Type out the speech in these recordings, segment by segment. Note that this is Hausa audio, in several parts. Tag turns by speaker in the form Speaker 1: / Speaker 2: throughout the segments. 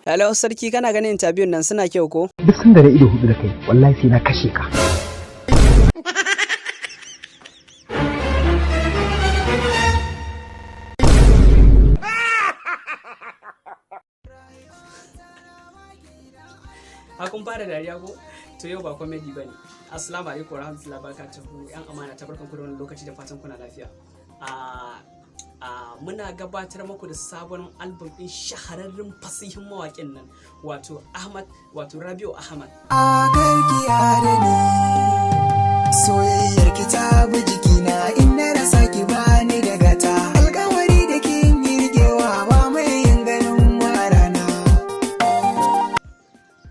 Speaker 1: Hello sarki, kana ganin interview nan suna kyau ko?
Speaker 2: Duk sanda na ido hudu da kai, wallahi sai na kashe ka.
Speaker 1: Ha, kun fara dariya ko? To yau ba comedy bane. Assalamu alaikum warahmatullahi wabarakatuhu. Yan amana ta, barkan ku da wannan lokaci, da fatan kuna lafiya. A muna gabatar muku da sabon album din shahararren fasihin mawaƙin nan, wato Ahmad, wato Rabi'u Ahmad.
Speaker 3: A karkiya da ni, soyayyar ki ta bi jikina, in na rasa ki bani da gata, alkawari da kin yi rigewa ba mai yin ganin rana.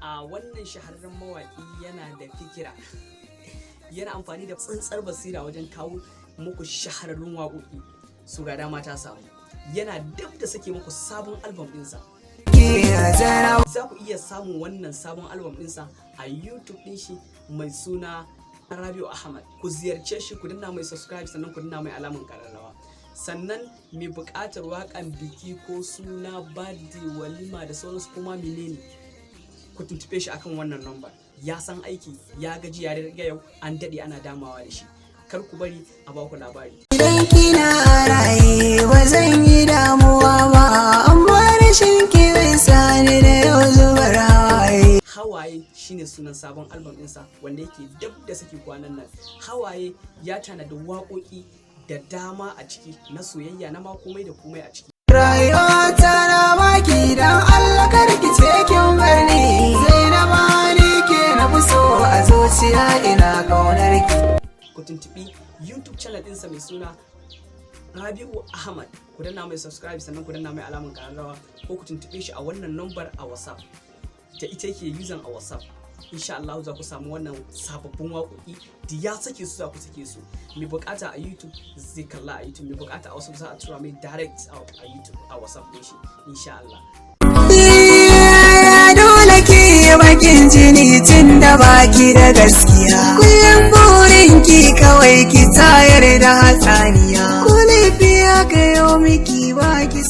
Speaker 1: A wannan shahararren mawaƙi yana da fikira, yana amfani da tsantsar basira wajen kawo muku shahararrun waƙoƙi. Su ga dama ta samu, yana dab da sake muku sabon album ɗinsa.
Speaker 3: Ke zara.
Speaker 1: Za ku iya samun wannan sabon album ɗinsa a YouTube ɗin shi mai suna Rabi'u Ahmad. Ku ziyarce shi, ku danna mai subscribe, sannan ku danna mai alamun kararrawa. Sannan mai buƙatar waƙan biki ko suna, birthday, walima da sauransu, kuma menene, ku tuntube shi akan wannan number. Ya san aiki, ya gaji, ya riga yau an daɗe ana damawa da shi. Kar ku bari a baku labari.
Speaker 3: Idan kina raye ba zan yi damuwa ba, amma rashin ki zai sani da yau zubar hawaye.
Speaker 1: Hawaye shine sunan sabon album ɗinsa wanda yake dab da saki kwanan nan. Hawaye ya tanadi waƙoƙi da dama a ciki, na soyayya, na ma komai da komai a ciki.
Speaker 3: Rayuwa ta na baki, dan Allah kar ki ce kin bar ni. Zainaba, ni ke na fi so a zuciya, ina kaunar ki.
Speaker 1: Ku tuntuɓi YouTube channel ɗinsa mai suna Rabi'u Ahmad, ku danna mai subscribe, sannan ku danna mai alamun ƙararrawa, ko ku tuntuɓe shi a wannan number a WhatsApp da ita yake using a WhatsApp. Insha Allah za ku samu wannan sababbin waƙoƙi da ya sake su, za ku sake su. Mai bukata a YouTube zai kalla a YouTube, mai bukata a WhatsApp za a tura mai direct a YouTube, a WhatsApp ɗin shi, insha Allah.
Speaker 3: Dole ki bakin jini tun da baki da gaskiya, kullum burin ki kawai ki tayar da hatsaniya, ko laifi aka yau miki baki.